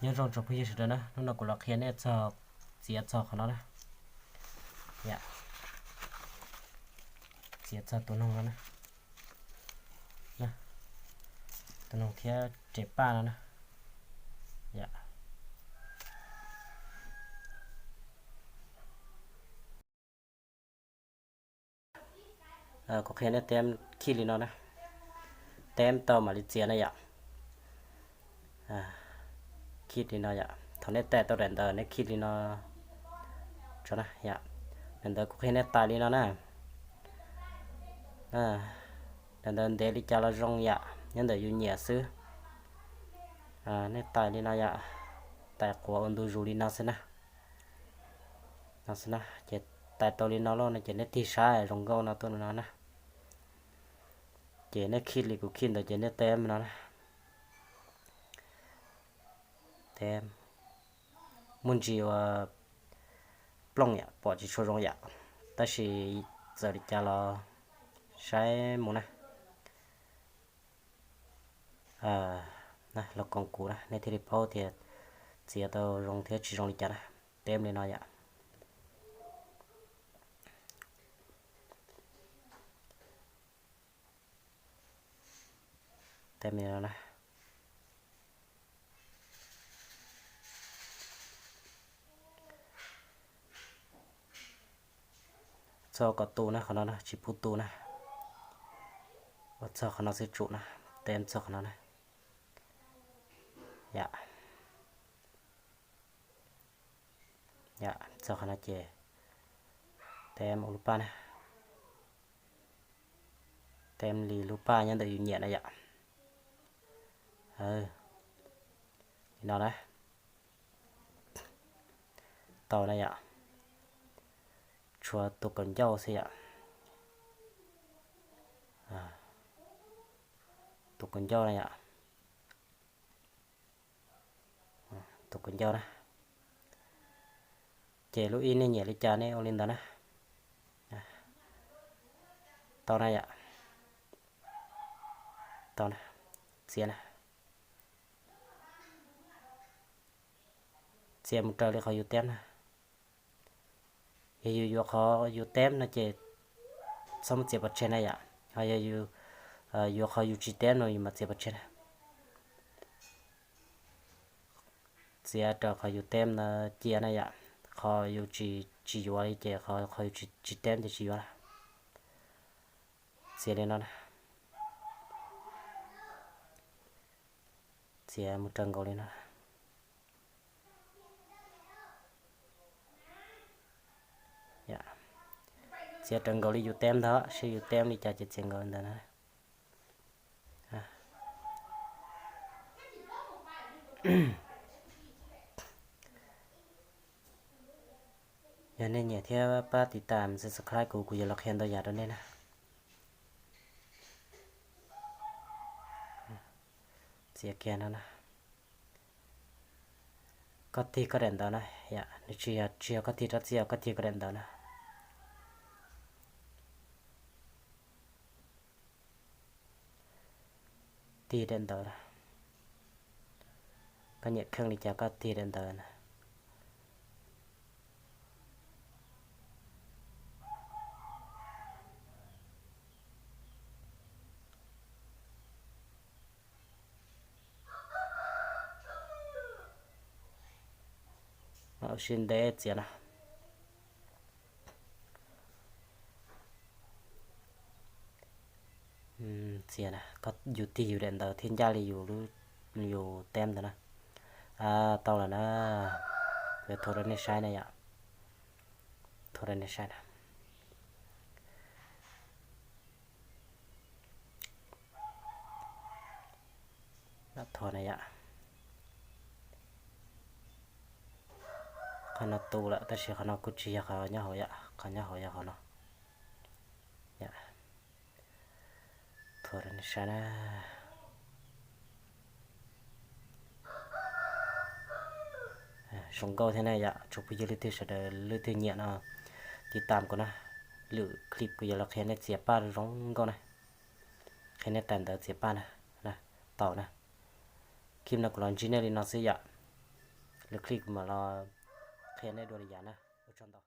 Nyob zoo tsoom phooj ywg sawv daws na, hnub no kuv los qhia nej txog, txiav txog qhov no na. Yam, txiav txog tus noog no na. Tus noog thiab res paj no na. Yam, kuv qhia nej teb khij li no na. Teb tau mam li txiav na yom. Khij li no yom. Thaum nej tais tau daim ntawv nej khij li no tso na yom. Daim ntawv kuv qhia nej tais li no na. Daim ntawv ntev li cas los zoo yom, nyob ntawm yus nyiam xwb. Nej tais li no yom, tais quav ua ntu zus li no xwb na. No xwb na, ces tais tau li no lawm no ces nej tig saib zoo nkauj no tuaj no na. Ces nej khij li kuv khij ntawd ces nej teb no na. Teb, muaj ntsis ua plooj yam, pom tsis tshua zoo yam, tab sis txawm li cas los saib mus na. Los koom kuv na nej thiaj li paub tias txiav tau zoo thiab tsis zoo li cas na. Teb li no yom. Teb li no na. Txog kom tu na, qhov no na tsis pub tu na. Ua txog qhov no xwb tsum na. Teb txog qhov no na. Yam, yam, txog qhov no ces teb ua lub paj na. Teb li lub paj nyob ntawm yus nyiam na yom. Li no na. Tau na yom. Tshuav tus kaus ncauj xwb yom. Tus kaus ncauj na yom. Tus kaus ncauj na. Ces lub ib nej nyiam li cas nej ua li ntawd na. Tau na yom. Tau na. Txiav na. Txiav mus raws li qhov yus teb na. Yog yus yuav qhov yus teb no ces txhob muab txiav pov tseg na yom. Ho yog yus yuav qhov yus tsis teb no yus mam txiav pov tseg na. Txiav raws qhov yus teb no cia na yom. Qhov yus tsis, tsis yuav li ces qhov, qhov yus tsis, tsis teb ces tsis yuav na. Txiav li no na. Txiav mus raws nkaus li no. Txiav raws nkaus li yus teb ntag, seb yus teb li cas ces txiav nkaus li ntawd na. Yog nej nyiam thiab pab tiv tam subscribe kuv, kuv yuav los qhia ntau yam rau nej na. Txiav kiag no na. Koj tig koj daim ntawv na, yam, nws tsis yog, tsis yog koj tig rab txia, koj tig koj daim ntawv na. Tig daim ntawv na. Koj nyiam kheej li cas koj tig daim ntawv na. Ua si ntev txiav na. Txiav na, yus tig yus daim ntawv thiaj ncaj li yus, yus teb ntawd na. Tau lawm na, kuv yuav thuav rau nej saib na yom. Thuav rau nej saib na. Thuav na yom. Qhov no tu lawm tab sis qhov no kuj tsis yog qhov nyob hauv yom, qhov nyob hauv yog qhov no. Thuav rau nej saib na. Zoo nkauj thiab na yom, tsoom phooj ywg leej twg sawv daws leej twg nyiam no tiv tam kuv na, lwm clip kuv yuav los qhia nej txiav paj zoo nkauj na, qhia nej tais ntawv txiav paj na, tau na. Clip no kuv los ntsib nej li no xwb yom. Lwm clip kuv mam los qhia nej dua li yam na. Ua tsaug ntau.